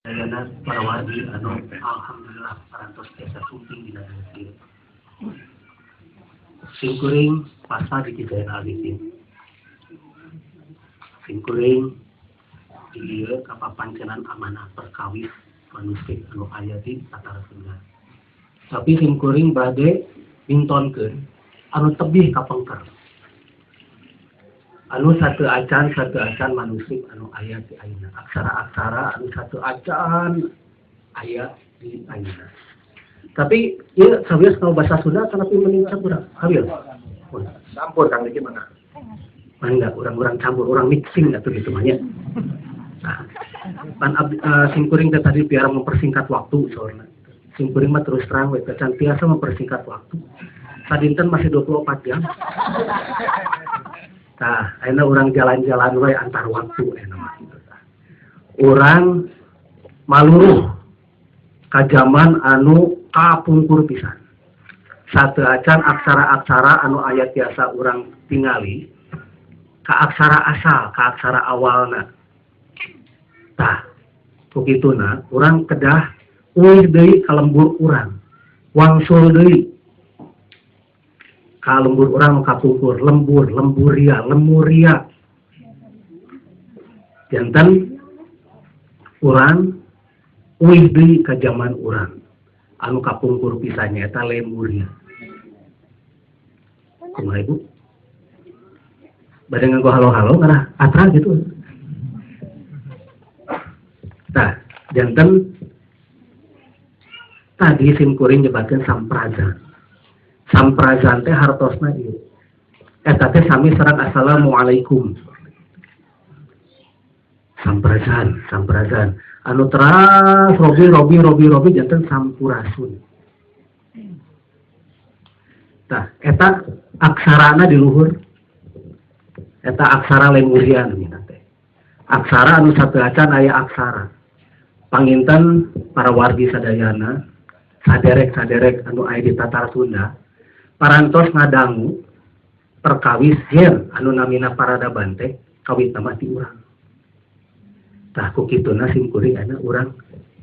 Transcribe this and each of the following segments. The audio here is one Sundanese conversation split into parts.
Sadayana para wargi anu alhamdulillah parantos tiasa sumping dina ieu. Simkuring pasta di Zainal Abidin. Simkuring di ieu kapapancenan amanah perkawis manuskrip anu aya di Tatar Sunda. Tapi simkuring bade mintonkeun anu tebih kapengker. Anu sateuacan manuskrip anu aya di ayeuna. Aksara-aksara anu sateuacan aya di ayeuna. Tapi ieu sawios kalau bahasa Sunda tapi mending campur sawios. Campur Kang Diki mana? Mangga urang-urang campur, urang mixing atuh gitu mah nya. Nah, pan abdi, simkuring teh tadi biar mempersingkat waktu soalnya. Simkuring mah terus terang we can tiasa mempersingkat waktu. Sadinten masih 24 jam. Nah, ayeuna urang jalan-jalan we antar waktu ayeuna mah gitu tah. Urang maluruh ka zaman anu kapungkur pisan. Sateuacan aksara-aksara anu aya tiasa urang tingali ka aksara asal, ka aksara awalna. Tah, kukituna urang kedah uih deui ka lembur urang. Wangsul deui ka lembur urang nu kapungkur, lembur, lemburia, lemuria. Janten urang uih deui ka zaman urang anu kapungkur pisan nyaeta Lemuria. Kumaha Ibu? Bade nganggo halo-halo ngarah atra gitu. Tah, janten tadi simkuring nyebatkeun samprazan. Samprazan teh hartosna ieu. Eta teh sami sareng assalamualaikum. Samprazan, samprazan. Anu teras robi robi robi robi janten sampurasun. Tah, eta aksarana di luhur. Eta aksara Lemuria namina teh. Aksara anu sateuacan aya aksara. Panginten para wargi sadayana saderek-saderek anu aya di Tatar Sunda parantos ngadangu perkawis yen anu namina paradaban teh kawitna mah ti urang. Tah ku kituna simkuring ayeuna urang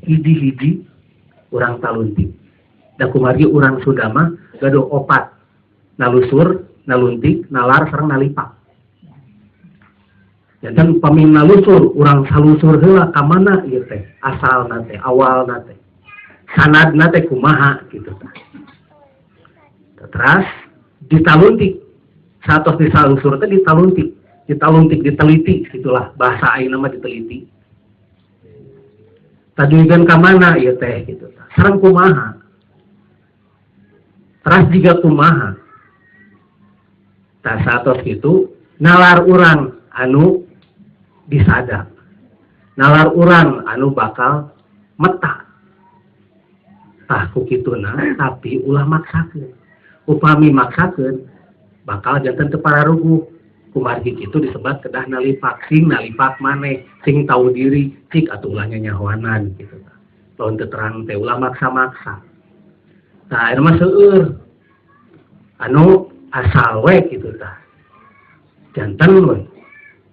hiji-hiji urang taluntik. Da kumargi urang Sunda mah gaduh opat, nalusur, naluntik, nalar sareng nalipak. Janten pami nalusur urang salusur heula ka mana ieu teh asalna teh awalna teh sanadna teh kumaha gitu tah. Terus ditaluntik, satos disalusur teh ditaluntik, ditaluntik diteliti gitulah bahasa ayeuna mah diteliti. Taduigan ka mana ieu teh gitu tah. Sareng kumaha? Teras jiga kumaha? Tah satos kitu nalar urang anu disada. Nalar urang anu bakal meta. Tah ku kituna tapi ulah maksakeun. Upami maksakeun bakal janten teu pararuguh. Kumargi kitu disebat kedah nalipak, sing nalipak maneh, sing tahu diri, cik atuh ulah nyanyahoanan gitu tah. Lamun teu terang teh ulah maksa-maksa. Tah ayeuna mah seueur anu asal we kitu tah. Janten we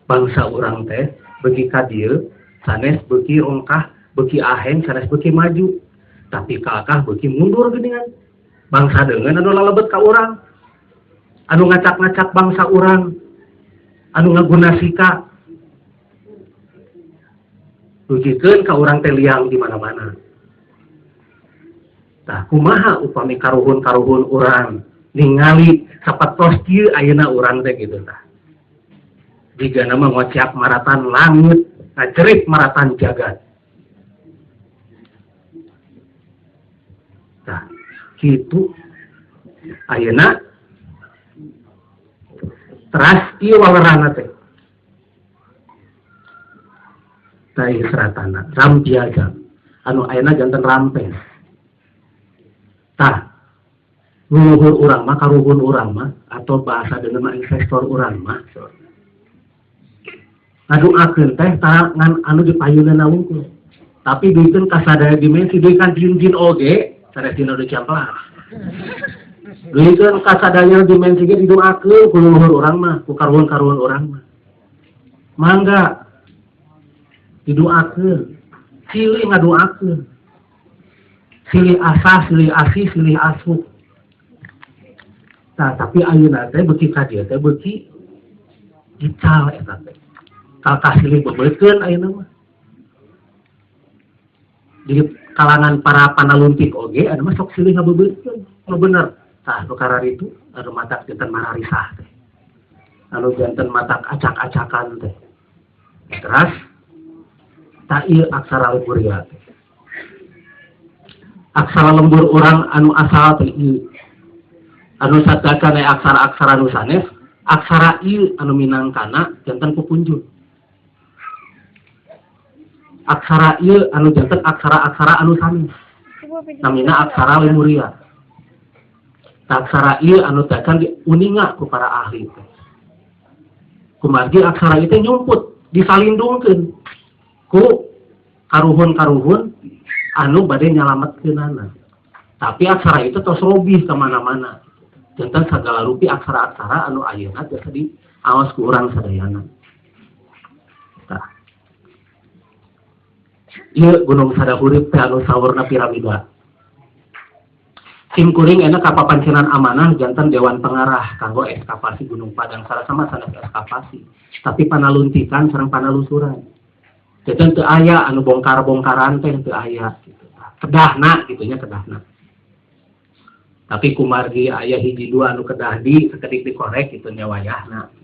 bangsa urang teh beuki ka dieu sanes beuki rongkah, beuki aheng sanes beuki maju. Tapi kalakah beuki mundur geuningan. Bangsa deungeun anu lalebet ka urang. Anu ngacak-ngacak bangsa urang. Anu ngagunasika. Dugikeun ka urang teh liang di mana-mana. Tah kumaha upami karuhun-karuhun urang ningali sapertos kieu ayeuna urang teh gitu tah. Jigana mah ngociak maratan langit, ngajerit maratan jagat. Tah, kitu ayeuna teras ieu walerana teh. Tah ieu seratana, rampiaja. Anu ayeuna janten rampes. Tah, luluhur urang mah, karuhun urang mah, atau bahasa deungeun mah investor urang mah. Ngaduakeun teh tah ngan anu dipayuneunna wungkul. Tapi duikeun ka sadaya dimensi, duikeun jin-jin oge, sanes dina nu camplah. Duikeun ka sadaya dimensi ge didoakeun ku luluhur urang mah, ku karuhun-karuhun urang mah. Mangga didoakeun. Silih ngadoakeun, silih asah, silih asih, silih asuh. Nah, tapi ayeuna teh beuki ka dieu teh beuki ical eta teh. Kalkah silih bebeutkeun ayeuna mah. Jadi kalangan para panaluntik oge anu mah sok silih ngabebeutkeun. Nu bener. Tah, nu kararitu anu matak janten mararisah teh. Anu janten matak acak-acakan teh. Terus tah, ieu aksara Lemuria teh. Aksara lembur urang anu asal teh ieu. Anu sadakan aya aksara-aksara nu sanes, aksara ieu anu minangkana janten pupunjul. Aksara ieu anu janten aksara-aksara anu sanes. Namina aksara Lemuria. Aksara ieu anu tacan diuninga ku para ahli teh. Kumargi aksara ieu teh nyumput, disalindungkeun ku karuhun-karuhun anu bade nyalametkeunana. Tapi aksara itu tos robih kemana-mana. Janten sagala rupi aksara-aksara anu ayeuna biasa diaos ku urang sadayana. Tah. Ieu Gunung Sadahurip teh anu saurna piramida. Sim kuring enak kapapancenan amanah janten dewan pengarah kanggo ekskavasi Gunung Padang, salah sama sanes ekskavasi, tapi panaluntikan sareng panalusuran. Janten teu aya anu bongkar-bongkaran teh, teu aya gitu. Kedahna gitu nya, kedahna. Tapi kumargi aya hiji dua anu kedah di sakedik dikorek gitu nya wayahna.